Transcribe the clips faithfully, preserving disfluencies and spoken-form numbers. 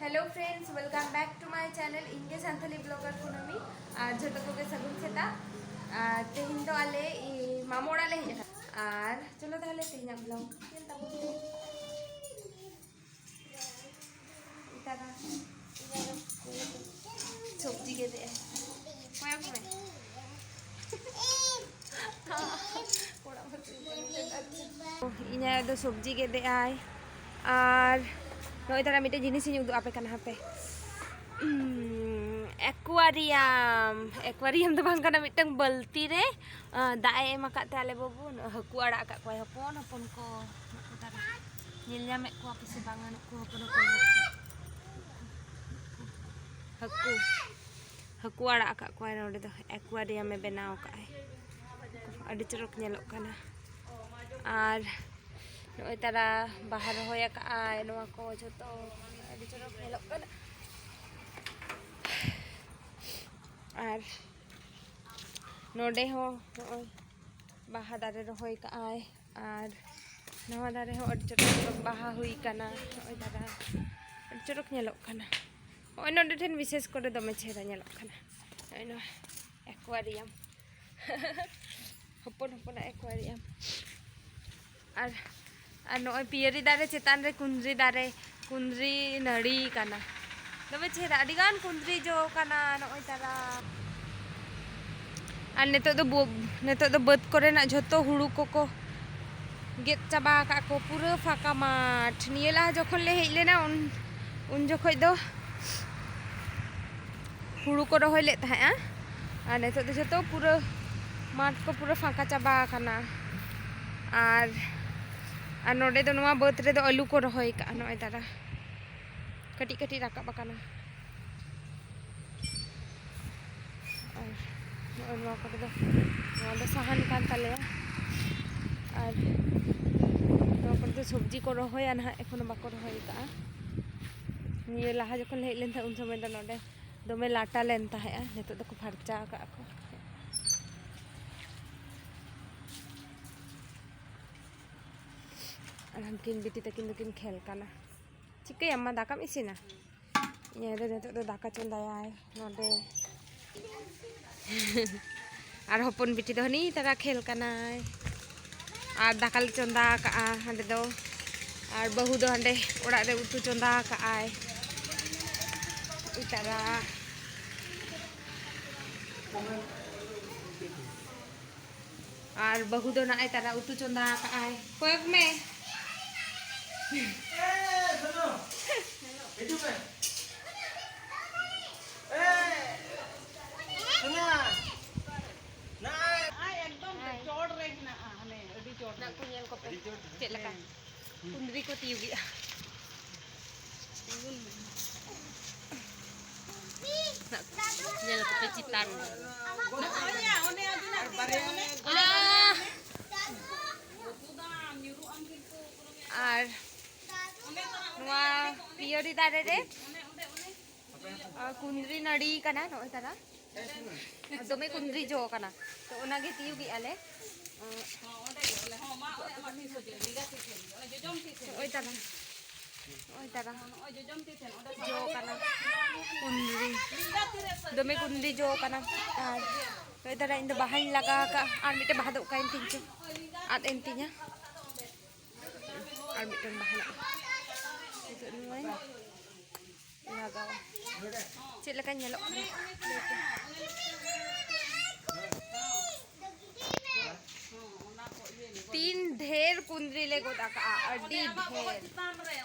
Hello friends, welcome back to my channel. ᱤᱧ ᱜᱮ Santali blogger ᱠᱩᱱᱟᱹᱢᱤ᱾ ᱟᱨ ᱡᱷᱚᱛᱚ ᱠᱚᱜᱮ ᱥᱟᱹᱜᱩᱱ ᱥᱮᱛᱟᱜ᱾ ᱟᱨ ᱛᱮᱦᱮᱧ ᱫᱚ ᱟᱞᱮ ᱤ, ᱢᱟᱢᱚ ᱚᱲᱟᱜ ᱞᱮ ᱦᱮᱡ ᱟᱠᱟᱱᱟ᱾ ᱟᱨ ᱪᱚᱞᱚ ᱛᱟᱦᱚᱞᱮ ᱛᱮᱦᱮᱧᱟᱜ vlog ᱧᱮᱞ ᱛᱟᱵᱚᱱ ᱯᱮ᱾ ᱫᱟᱫᱟ ᱥᱚᱵᱽᱡᱤ ᱜᱮᱫᱮᱜᱼᱟᱭ᱾ ᱠᱚᱭᱚᱜ ᱢᱮ᱾ ᱤᱧ ᱟᱭᱳ ᱫᱚ ᱥᱚᱵᱽᱡᱤ ᱜᱮᱫᱮᱜᱼᱟᱭ᱾ ᱟᱨ ᱱᱚᱜᱼᱚᱭ ᱛᱟᱨᱟ ᱢᱤᱫᱴᱮᱱ ᱡᱤᱱᱤᱥ ᱤᱧ ᱩᱫᱩᱜ ᱟᱯᱮ ᱠᱟᱱᱟ, ᱦᱟᱯᱮ᱾ ᱩᱸ, aquarium᱾ Aquarium ᱫᱚ ᱵᱟᱝ ᱠᱟᱱᱟ, ᱢᱤᱫᱴᱟᱝ ᱵᱟᱹᱞᱛᱤ ᱨᱮ, ᱟᱸ, ᱫᱟᱜ ᱮ ᱮᱢ ᱟᱠᱟᱫ ᱛᱮ ᱟᱞᱮ ᱵᱟᱹᱵᱩ ᱱᱚᱜᱼᱚᱭ ᱦᱟᱹᱠᱩ ᱟᱲᱟᱜ ᱟᱠᱟᱫ ᱠᱚᱣᱟᱭ ᱦᱚᱯᱚᱱ ᱦᱚᱯᱚᱱ ᱠᱚ᱾ ᱱᱩᱠᱩ ᱛᱟᱨᱟ ᱧᱮᱞ ᱧᱟᱢᱮᱫ ᱠᱚᱣᱟ ᱯᱮ ᱥᱮ ᱵᱟᱝᱟ? ᱱᱩᱠᱩ ᱦᱚᱯᱚᱱ ᱦᱚᱯᱚᱱ ᱦᱟᱹᱠᱩ᱾ ᱦᱟᱹᱠᱩ, ᱦᱟᱹᱠᱩ ᱟᱲᱟᱜ ᱟᱠᱟᱫ ᱠᱚᱣᱟᱭ ᱱᱚᱰᱮ ᱫᱚ aquarium ᱮ ᱵᱮᱱᱟᱣ ᱟᱠᱟᱫ ᱟᱭ᱾ ᱟᱹᱰᱤ ᱪᱚᱨᱚᱠ ᱧᱮᱞᱚᱜ ᱠᱟᱱᱟ᱾ ᱟᱨ ᱱᱚᱜᱼᱚᱭ ᱛᱟᱨᱟ ᱵᱟᱦᱟ ᱨᱚᱦᱚᱭ ᱟᱠᱟᱫ ᱟᱭ, ᱱᱚᱣᱟ ᱠᱚ ᱡᱷᱚᱛᱚ ᱟᱹᱰᱤ ᱪᱚᱨᱚᱠ ᱧᱮᱞᱚᱜ ᱠᱟᱱᱟ᱾ ᱟᱨ ᱱᱚᱰᱮ ᱦᱚᱸ ᱱᱚᱜᱼᱚᱭ ᱵᱟᱦᱟ ᱫᱟᱨᱮ ᱨᱚᱦᱚᱭ ᱠᱟᱜᱼᱟᱭ᱾ ᱟᱨ ᱱᱚᱣᱟ ᱫᱟᱨᱮ ᱦᱚᱸ ᱟᱹᱰᱤ ᱪᱚᱨᱚᱠ ᱪᱚᱨᱚᱠ ᱵᱟᱦᱟ ᱦᱩᱭ ᱠᱟᱱᱟ᱾ ᱱᱚᱜᱼᱚᱭ ᱫᱟᱨᱟ ᱟᱹᱰᱤ ᱪᱚᱨᱚᱠ ᱧᱮᱞᱚᱜ ᱠᱟᱱᱟ᱾ ᱱᱚᱜᱼᱚᱭ ᱱᱚᱰᱮ ᱴᱷᱮᱱ ᱵᱤᱥᱮᱥ ᱠᱚᱨᱮ ᱫᱚᱢᱮ ᱪᱮᱦᱨᱟ ᱧᱮᱞᱚᱜ ᱠᱟᱱᱟ᱾ ᱱᱚᱜᱼᱚᱭ ᱱᱚᱣᱟ aquarium᱾ ᱦᱚᱯᱚᱱ ᱦᱚᱯᱚᱱᱟᱜ aquarium᱾ ᱟᱨ, ᱟᱨ ᱱᱚᱜᱼᱚᱭ ᱯᱤᱭᱟᱹᱨᱤ ᱫᱟᱨᱮ ᱪᱮᱛᱟᱱ ᱨᱮ ᱠᱩᱸᱫᱽᱨᱤ ᱫᱟᱨᱮ, ᱠᱩᱸᱫᱽᱨᱤ ᱱᱟᱹᱲᱤ ᱠᱟᱱᱟ᱾ ᱫᱚᱢᱮ ᱪᱮᱦᱨᱟ, ᱟᱹᱰᱤᱜᱟᱱ ᱠᱩᱸᱫᱽᱨᱤ ᱡᱚ ᱠᱟᱱᱟ ᱱᱚᱜᱼᱚᱭ ᱛᱟᱨᱟ᱾ ᱟᱨ ᱱᱤᱛᱚᱜ ᱫᱚ ᱵᱚ-, ᱱᱤᱛᱚᱜ ᱫᱚ ᱵᱟᱹᱫᱽ ᱠᱚᱨᱮᱱᱟᱜ ᱡᱷᱚᱛᱚ ᱦᱩᱲᱩ ᱠᱚᱠᱚ ᱜᱮᱫ ᱪᱟᱵᱟ ᱟᱠᱟᱫ ᱠᱚ, ᱯᱩᱨᱟᱹ ᱯᱷᱟᱸᱠᱟ ᱢᱟᱴᱷ᱾ ᱱᱤᱭᱟᱹ ᱞᱟᱦᱟ ᱡᱚᱠᱷᱚᱱ ᱞᱮ ᱦᱮᱡ ᱞᱮᱱᱟ, ᱩᱱ, ᱩᱱ ᱡᱚᱠᱷᱚᱡ ᱫᱚ ᱦᱩᱲᱩ ᱠᱚ ᱨᱚᱦᱚᱭ ᱞᱮᱫ ᱛᱟᱦᱮᱸᱜᱼᱟ, ᱟᱨ ᱱᱤᱛᱚᱜ ᱫᱚ ᱡᱷᱚᱛᱚ ᱯᱩᱨᱟᱹ ᱢᱟᱴᱷ ᱠᱚ ᱯᱩᱨᱟᱹ ᱯᱷᱟᱸᱠᱟ ᱪᱟᱵᱟ ᱟᱠᱟᱱᱟ᱾ ᱟᱨ, ᱟᱨ ᱱᱚᱰᱮ ᱫᱚ ᱱᱚᱣᱟ ᱵᱟᱹᱫᱽ ᱨᱮᱫᱚ ᱟᱹᱞᱩ ᱠᱚ ᱨᱚᱦᱚᱭ ᱠᱟᱜᱼᱟ, ᱱᱚᱜᱼᱚᱭ ᱛᱟᱨᱟ ᱠᱟᱹᱴᱤᱡ ᱠᱟᱹᱴᱤᱡ ᱨᱟᱠᱟᱵ ᱟᱠᱟᱱᱟ᱾ ᱟᱨ ᱱᱚᱜᱼᱚᱭ ᱱᱚᱣᱟ ᱠᱚᱨᱮ ᱫᱚ, ᱱᱚᱣᱟ ᱫᱚ ᱥᱟᱦᱟᱱ ᱠᱟᱱ ᱛᱟᱞᱮᱭᱟ᱾ ᱟᱨ ᱱᱚᱣᱟ ᱠᱚᱨᱮ ᱫᱚ ᱥᱚᱵᱽᱡᱤ ᱠᱚ ᱨᱚᱦᱚᱭᱟ ᱱᱟᱦᱟᱜ, ᱮᱠᱷᱚᱱᱳ ᱵᱟᱠᱚ ᱨᱚᱦᱚᱭ ᱟᱠᱟᱜᱼᱟ᱾ ᱱᱤᱭᱟᱹ ᱞᱟᱦᱟ ᱡᱚᱠᱷᱚᱱ ᱞᱮ ᱦᱮᱡ ᱞᱮᱱ ᱛᱟᱦᱮᱸᱫ, ᱩᱱ ᱥᱚᱢᱚᱭ ᱫᱚ ᱱᱚᱰᱮ ᱫᱚᱢᱮ ᱞᱟᱴᱟ ᱞᱮᱱ ᱛᱟᱦᱮᱸᱜᱼᱟ, ᱱᱤᱛᱚᱜ ᱫᱚᱠᱚ ᱯᱷᱟᱨᱪᱟ ᱟᱠᱟᱜᱼᱟ ᱠᱚ᱾ ᱟᱨ ᱦᱟᱱᱠᱤᱱ ᱵᱤᱴᱤ ᱛᱟᱹᱠᱤᱱ ᱫᱚᱠᱤᱱ ᱠᱷᱮᱞ ᱠᱟᱱᱟ᱾ ᱪᱤᱠᱟᱹᱭᱟᱢ ᱢᱟ, ᱫᱟᱠᱟᱢ ᱤᱥᱤᱱᱟ? ᱤᱧ ᱟᱭᱳ ᱫᱚ ᱱᱤᱛᱚᱜ ᱫᱚ ᱫᱟᱠᱟ ᱪᱚᱸᱫᱟᱭᱟᱭ ᱱᱚᱰᱮ᱾ ᱟᱨ ᱦᱚᱯᱚᱱ ᱵᱤᱴᱤ ᱫᱚ ᱦᱟᱹᱱᱤ ᱛᱟᱨᱟ ᱠᱷᱮᱞ ᱠᱟᱱᱟᱭ᱾ ᱟᱨ ᱫᱟᱠᱟ ᱞᱮ ᱪᱚᱸᱫᱟ ᱟᱠᱟᱜᱼᱟ ᱦᱟᱸᱰᱮ ᱫᱚ᱾ ᱟᱨ ᱵᱟᱹᱦᱩ ᱫᱚ ᱦᱟᱸᱰᱮ ᱚᱲᱟᱜ ᱨᱮ ᱩᱛᱩ ᱪᱚᱸᱫᱟ ᱟᱠᱟᱜᱼᱟᱭ᱾ ᱩᱭ ᱛᱟᱨᱟ᱾ ᱟᱨ ᱵᱟᱹᱦᱩ ᱫᱚ ᱱᱟᱜᱼᱟᱭ ᱛᱟᱨᱟ ᱩᱛᱩ ᱪᱚᱸᱫᱟ ᱟᱠᱟᱜᱼᱟᱭ᱾ ᱠᱚᱭᱚᱜ ᱢᱮ᱾ ᱦᱤᱡᱩᱜ ᱢᱮ᱾ ᱮ, ᱥᱳᱱᱟ᱾ ᱱᱟᱜᱼᱟᱭ᱾ ᱟᱭ ᱮᱠᱫᱚᱢ ᱦᱮᱸ᱾ ᱪᱚᱴ ᱨᱮ ᱦᱮᱱᱟᱜᱼᱟ, ᱦᱟᱱᱮ ᱟᱹᱰᱤ ᱪᱚᱴ ᱨᱮ᱾ ᱱᱟᱜ ᱠᱚ ᱧᱮᱞ ᱠᱚᱯᱮ᱾ ᱪᱮᱫ ᱞᱮᱠᱟ? ᱠᱩᱸᱫᱽᱨᱤ ᱠᱚ ᱛᱤᱭᱩᱜᱮᱜᱼᱟ᱾ ᱛᱤᱸᱜᱩᱱ ᱢᱮ᱾ ᱱᱟᱜ ᱠᱚ ᱧᱮᱞ ᱠᱚᱯᱮ ᱪᱮᱛᱟᱱ ᱨᱮ᱾ ᱱᱚᱜᱼᱚᱭ ᱭᱟ, ᱚᱱᱮ ᱟᱹᱫᱤᱱᱟᱜ ᱛᱤᱨᱮ, ᱚᱱᱮ ᱟᱦ! ᱩᱛᱩ ᱫᱟᱢ, ᱧᱩᱨᱩᱜ ᱟᱢ ᱠᱤᱱᱛᱩ᱾ ᱟᱨ ᱱᱚᱣᱟ ᱯᱤᱭᱟᱹᱨᱤ ᱫᱟᱨᱮ ᱨᱮ, ᱟᱨ ᱠᱩᱸᱫᱽᱨᱤ ᱱᱟᱹᱲᱤ ᱠᱟᱱᱟ, ᱱᱚᱜᱼᱚᱭ ᱛᱟᱨᱟ᱾ ᱫᱚᱢᱮ ᱠᱩᱸᱫᱽᱨᱤ ᱡᱚ ᱠᱟᱱᱟ, ᱛᱚ ᱚᱱᱟᱜᱮ ᱛᱤᱭᱩᱜᱮᱜᱼᱟ ᱞᱮ᱾ ᱦᱚᱸ, ᱚᱸᱰᱮ ᱜᱮ ᱵᱚᱞᱮ, ᱦᱚᱸ, ᱢᱟ, ᱚᱱᱮ ᱟᱢᱟᱜ ᱛᱤ ᱥᱚᱡᱷᱮ, ᱞᱮᱸᱜᱟ ᱛᱤ ᱴᱷᱮᱱ ᱜᱮ, ᱚᱱᱮ ᱡᱚᱡᱚᱢ ᱛᱤ ᱴᱷᱮᱱ᱾ ᱱᱚᱜᱼᱚᱭ ᱛᱟᱨᱟ, ᱱᱚᱜᱼᱚᱭ ᱡᱚᱡᱚᱢ ᱛᱤ ᱴᱷᱮᱱ, ᱚᱸᱰᱮ ᱡᱚ ᱠᱟᱱᱟ ᱠᱩᱸᱫᱽᱨᱤ, ᱞᱮᱸᱜᱟ ᱛᱤ ᱨᱮ ᱥᱟᱹᱨᱤ ᱫᱚᱢᱮ ᱠᱩᱸᱫᱽᱨᱤ ᱡᱚ ᱠᱟᱱᱟ᱾ ᱟᱨ ᱱᱚᱜᱼᱚᱭ ᱛᱟᱨᱟ, ᱤᱧ ᱫᱚ ᱵᱟᱦᱟᱧ ᱞᱟᱜᱟᱣ ᱟᱠᱟᱫ, ᱟᱨ ᱢᱤᱫᱴᱮᱱ ᱵᱟᱦᱟ ᱫᱚ ᱚᱠᱟᱭᱮᱱ ᱛᱤᱧ ᱪᱚ, ᱟᱫ ᱮᱱ ᱛᱤᱧᱟ᱾ ᱟᱨ ᱢᱤᱫᱴᱮᱱ ᱵᱟᱦᱟ ᱱᱚᱜᱼᱚᱭ᱾ ᱱᱤᱛᱚᱜ ᱱᱚᱣᱟᱧ ᱞᱟᱜᱟᱣᱟ᱾ ᱪᱮᱫ ᱞᱮᱠᱟ ᱧᱮᱞᱚᱜ ᱠᱟᱱᱟ? ᱛᱤᱱ ᱰᱷᱮᱨ ᱠᱩᱸᱫᱽᱨᱤ ᱞᱮ ᱜᱚᱫ ᱟᱠᱟᱜᱼᱟ, ᱟᱹᱰᱤ ᱰᱷᱮᱨ᱾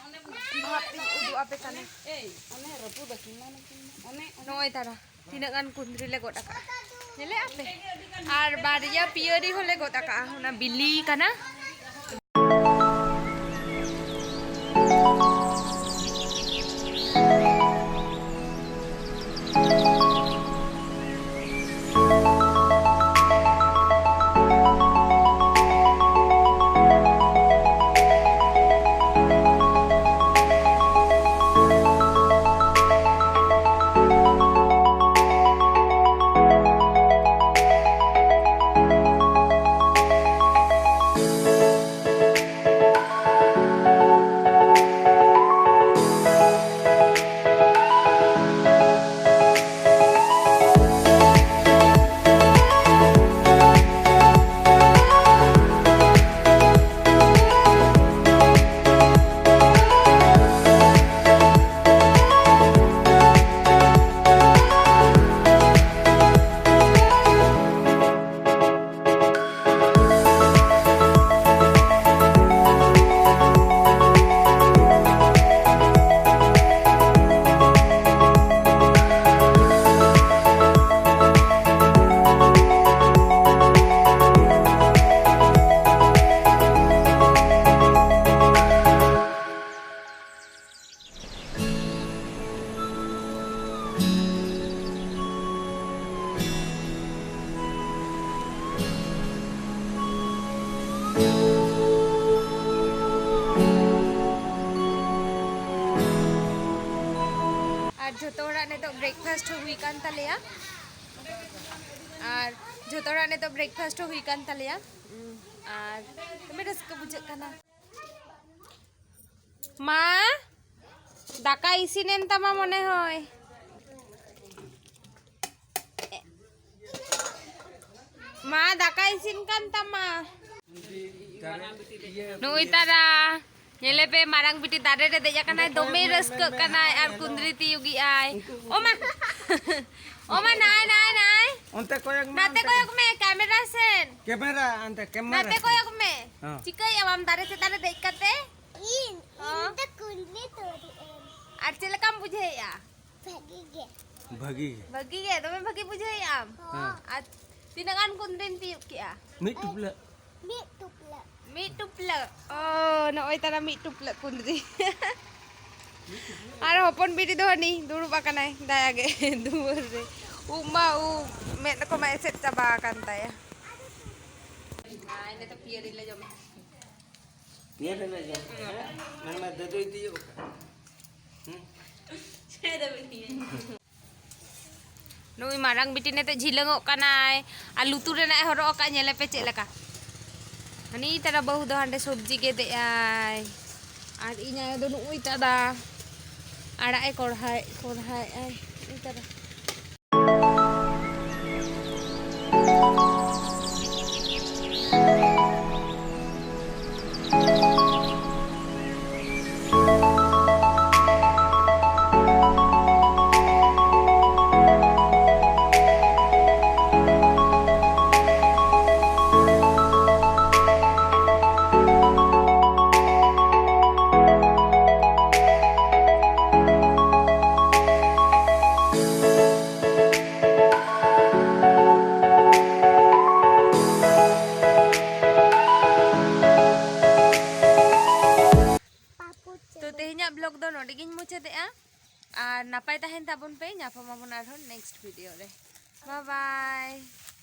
ᱵᱷᱟᱵᱽ ᱤᱧ ᱩᱫᱩᱜ ᱟᱯᱮ ᱠᱟᱱᱟ᱾ ᱱᱚᱜᱼᱚᱭ ᱛᱟᱨᱟ, ᱛᱤᱱᱟᱹᱜ ᱜᱟᱱ ᱠᱩᱸᱫᱽᱨᱤ ᱞᱮ ᱜᱚᱫ ᱟᱠᱟᱜᱼᱟ, ᱧᱮᱞᱮᱫ ᱟᱯᱮ? ᱟᱨ ᱵᱟᱨᱭᱟ ᱯᱤᱭᱟᱹᱨᱤ ᱦᱚᱸᱞᱮ ᱜᱚᱫ ᱟᱠᱟᱜᱼᱟ, ᱚᱱᱟ ᱵᱤᱞᱤ ᱠᱟᱱᱟ᱾ ᱟᱨ ᱡᱷᱚᱛᱚ ᱦᱚᱲᱟᱜ ᱱᱤᱛᱚᱜ breakfast ᱦᱚᱸ ᱦᱩᱭ ᱠᱟᱱ ᱛᱟᱞᱮᱭᱟ᱾ ᱟᱨ ᱡᱷᱚᱛᱚ ᱦᱚᱲᱟᱜ ᱱᱤᱛᱚᱜ breakfast ᱦᱚᱸ ᱦᱩᱭ ᱠᱟᱱ ᱛᱟᱞᱮᱭᱟ᱾ ᱟᱨ ᱫᱚᱢᱮ ᱨᱟᱹᱥᱠᱟᱹ ᱵᱩᱡᱷᱟᱹᱜ ᱠᱟᱱᱟ᱾ ᱢᱟ, ᱫᱟᱠᱟ ᱤᱥᱤᱱᱮᱱ ᱛᱟᱢᱟ ᱢᱚᱱᱮ ᱦᱚᱭ᱾ ᱢᱟ, ᱫᱟᱠᱟ ᱤᱥᱤᱱ ᱠᱟᱱ ᱛᱟᱢᱟ᱾ ᱱᱩᱭ ᱛᱟᱨᱟ, ᱧᱮᱞᱮ ᱯᱮ, ᱢᱟᱨᱟᱝ ᱵᱤᱴᱤ ᱫᱟᱨᱮ ᱨᱮ ᱫᱮᱡ ᱟᱠᱟᱱᱟᱭ, ᱫᱚᱢᱮ ᱨᱟᱹᱥᱠᱟᱹᱜ ᱠᱟᱱᱟᱭ ᱟᱨ ᱠᱩᱸᱫᱽᱨᱤ ᱛᱤᱭᱩᱜᱤᱜ ᱟᱭ᱾ ᱚ ᱢᱟ, ᱚ ᱢᱟ, ᱱᱟᱭ, ᱱᱟᱭ, ᱱᱟᱭ᱾ ᱚᱱᱛᱮ ᱠᱚᱭᱚᱜ ᱢᱮ, ᱱᱟᱛᱮ ᱚᱱᱛᱮ᱾ ᱠᱚᱭᱚᱜ ᱢᱮ, ᱠᱮᱢᱮᱨᱟ ᱥᱮᱱ᱾ ᱠᱮᱢᱮᱨᱟ, ᱚᱱᱛᱮ ᱠᱮᱢᱮᱨᱟ ᱱᱟᱛᱮ ᱥᱮᱱ᱾ ᱠᱚᱭᱚᱜ ᱢᱮ᱾ ᱦᱚᱸ᱾ ᱪᱤᱠᱟᱹᱭᱮᱫ ᱟᱢ ᱫᱟᱨᱮ ᱪᱮᱛᱟᱱ ᱨᱮ ᱫᱮᱡ ᱠᱟᱛᱮ? ᱤᱧ, ᱦᱚᱸ᱾ ᱤᱧ ᱫᱚ ᱠᱩᱸᱫᱽᱨᱤ ᱛᱩᱫ ᱮᱫ ᱟᱹᱧ᱾ ᱟᱨ ᱪᱮᱫ ᱞᱮᱠᱟᱢ ᱵᱩᱡᱷᱟᱹᱣᱮᱫᱼᱟ? ᱵᱷᱟᱹᱜᱤ ᱜᱮ᱾ ᱵᱷᱟᱹᱜᱤ ᱜᱮ? ᱫᱚᱢᱮ ᱵᱷᱟᱹᱜᱤ ᱵᱩᱡᱷᱟᱹᱣᱮᱫ ᱟᱢ? ᱦᱮᱸ᱾ ᱟᱨ ᱛᱤᱱᱟᱹᱜ ᱜᱟᱱ ᱠᱩᱸᱫᱽᱨᱤᱢ ᱛᱤᱭᱩᱜ ᱠᱮᱜᱼᱟ? ᱢᱤᱫ ᱴᱩᱯᱞᱟᱹᱜ᱾ ᱢᱤᱫ ᱴᱩᱯᱞᱟᱹᱜ᱾ ᱢᱤᱫ ᱴᱩᱯᱞᱟᱹᱜ? ᱚ, ᱱᱚᱜᱼᱚᱭ ᱛᱟᱨᱟ ᱢᱤᱫ ᱴᱩᱯᱞᱟᱹᱜ ᱠᱩᱸᱫᱽᱨᱤ᱾ ᱟᱨ ᱦᱚᱯᱚᱱ ᱵᱤᱴᱤ ᱫᱚ ᱦᱟᱹᱱᱤ ᱫᱩᱲᱩᱵ ᱟᱠᱟᱱᱟᱭ ᱫᱟᱭᱟ ᱜᱮ ᱫᱩᱣᱟᱹᱨ ᱨᱮ᱾ ᱩᱵ ᱢᱟ ᱩᱵ, ᱢᱮᱫ ᱠᱚᱢᱟ ᱮᱥᱮᱫ ᱪᱟᱵᱟ ᱟᱠᱟᱱ ᱛᱟᱭᱟ᱾ ᱟᱨ ᱱᱤᱛᱚᱜ ᱯᱤᱭᱟᱹᱨᱤ ᱞᱮ ᱡᱚᱢᱟ᱾ ᱧᱮᱞ ᱢᱮ ᱡᱚᱢ᱾ ᱢᱮᱱ ᱢᱮ, ᱫᱟᱫᱩᱭ ᱛᱤᱭᱳᱜ ᱠᱟᱜᱼᱟ᱾ ᱦᱩᱸ? ᱱᱩᱭ ᱢᱟᱨᱟᱝ ᱵᱤᱴᱤ ᱱᱤᱛᱚᱜ ᱡᱷᱤᱞᱟᱹᱝᱚᱜ ᱠᱟᱱᱟᱭ ᱟᱨ ᱞᱩᱛᱩᱨ ᱨᱮᱱᱟᱜ ᱮ ᱦᱚᱨᱚᱜ ᱟᱠᱟᱫ, ᱧᱮᱞᱮ ᱯᱮ ᱪᱮᱫ ᱞᱮᱠᱟ᱾ ᱦᱟᱹᱱᱤ ᱛᱟᱨᱟ ᱵᱟᱹᱦᱩ ᱫᱚ ᱦᱟᱸᱰᱮ ᱥᱚᱵᱽᱡᱤ ᱜᱮᱫ ᱮᱫᱟᱭ ᱟᱨ ᱤᱧ ᱟᱭᱳ ᱫᱚ ᱱᱩᱜᱼᱩᱭ ᱛᱟᱨᱟ ᱟᱲᱟᱜ ᱮ ᱠᱚᱲᱦᱟᱭ, ᱠᱚᱲᱦᱟᱭᱮᱫ ᱟᱭ᱾ ᱱᱩᱜᱼᱩᱭ ᱛᱟᱨᱟ᱾ ᱛᱚ, ᱛᱮᱦᱮᱧᱟᱜ vlog ᱫᱚ ᱱᱚᱰᱮ ᱜᱤᱧ ᱢᱩᱪᱟᱹᱫᱮᱜᱼᱟ᱾ ᱟᱨ ᱱᱟᱯᱟᱭ ᱛᱟᱦᱮᱱ ᱛᱟᱵᱚᱱ ᱯᱮ, ᱧᱟᱯᱟᱢ ᱟᱵᱚᱱ ᱟᱨᱦᱚᱸ next video ᱨᱮ᱾ Bye bye.